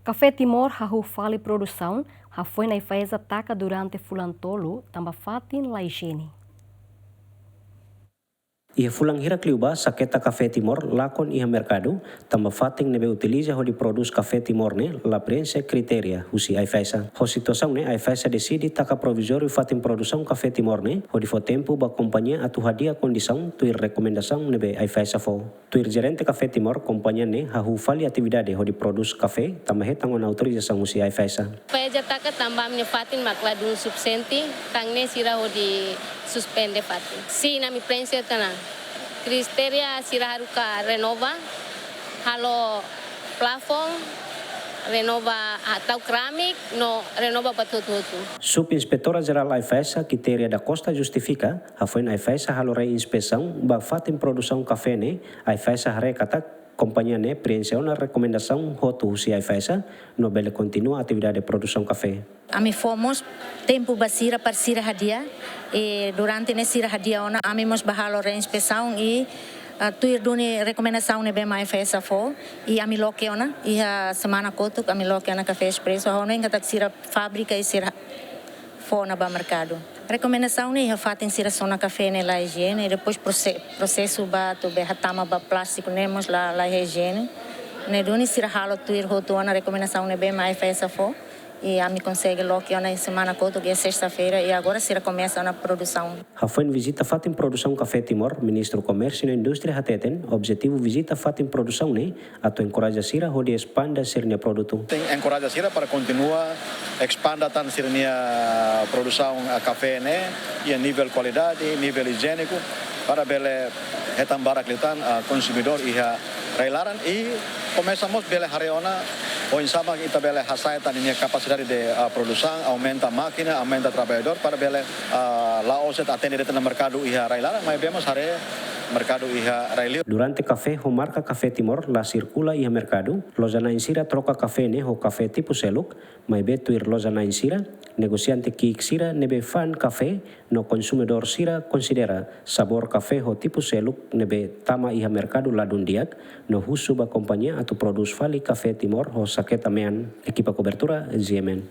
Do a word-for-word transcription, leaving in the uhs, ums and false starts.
Kafé Timor hahú fali produsaun, hafoin AIFAESA taka durante fulan tolu, tanba fatin la ijiene. Iha fulan hirak liubá, saketa kafé Timor lakon iha merkadu, tanba fatin ne'ebé utiliza hodi prodús kafé Timor ne'e la preenxe kritéria husi AIFAESA. Ho situasaun ne'e, AIFAESA deside taka provizóriu fatin produsaun kafé Timor ne'e, hodi fó tempu ba kompañia atu hadi'a kondisaun tuir rekomendasaun ne'ebé AIFAESA fó. Tuir jerente Kafé Timor, kompañia ne'e hahú fali atividade hodi prodús kafé, tanba hetan ona autorizasaun husi AIFAESA. AIFAESA taka tanba ami-nia fatin mak ladún sufisiente, tan ne'e sira hodi suspende fatin. Sin, ami preenxe tiha ona. Kritéria sira haruka renova, halo plafon, renova, ah, tau keramik, no renova buat hotu-hotu. Subinspetora Jerál AIFAESA, Quitéria da Costa, justifika, hafoin AIFAESA halo reinspesaun ba fatin produsaun kafé ne'e, AIFAESA haree katak kompañia ne'e preenxe ona rekomendasaun hotu husi AIFAESA, no bele kontinua atividade produsaun kafé. Ami fó mós tempu ba sira para sira hadi'a, i durante ne'e sira hadi'a ona, ami mós bá halo reinspesaun i, ah, tuir duni rekomendasaun ne'ebé mak AIFAESA fó, i ami loke ona, iha semana kotuk ami loke ona Kafé Expresso, ha'u hanoin katak sira fábrika i sira fó ona ba merkadu. Rekomendasaun ne'e iha fatin sira sona kafé ne'e la ijiene, i depois prose-, prosesu ba atu bele hatama ba plástiku ne'e mós la, la iha ijiene. Ne'e duni sira halo tuir hotu ona rekomendasaun ne'ebé mak AIFAESA fó, i ami konsege loke ona iha semana kotuk, iha sesta-feira, i agora sira komesa ona produsaun. Hafoin vizita fatin produsaun kafé Timor, Ministru Komérsiu no Indústria hateten, objetivu vizita fatin produsaun ne'e atu enkoraja sira hodi espande sira-nia produtu. Tenke enkoraja sira para kontinua espande tan sira-nia produsaun, ah, kafé ne'e, iha nivel kualidade, nivel ijiéniku, para bele hetan barak liután, ah, konsumidór iha rai-laran i komesa mós bele haree ona oinsá mak ita bele hasa'e tan ninia kapasidade de, ah, produsaun, aumenta mákina, aumenta traballadór para bele, ah, la'ós de'it atende de'it ona merkadu iha rai-laran, maibé mós haree merkadu iha rai-liur. Durante kafé ho marka Kafé Timor la sirkula iha merkadu, loja-na'in sira troka kafé ne'e ho kafé tipu seluk, maibé tuir loja-na'in sira, negosiante ki'ik sira ne'ebé fa'an kafé no konsumidór sira konsidera sabór kafé ho tipu seluk ne'ebé tama iha merkadu ladún di'ak, no husu ba kompañia atu prodús fali Kafé Timor ho saketa mean. Ekipa kobertura, G M N.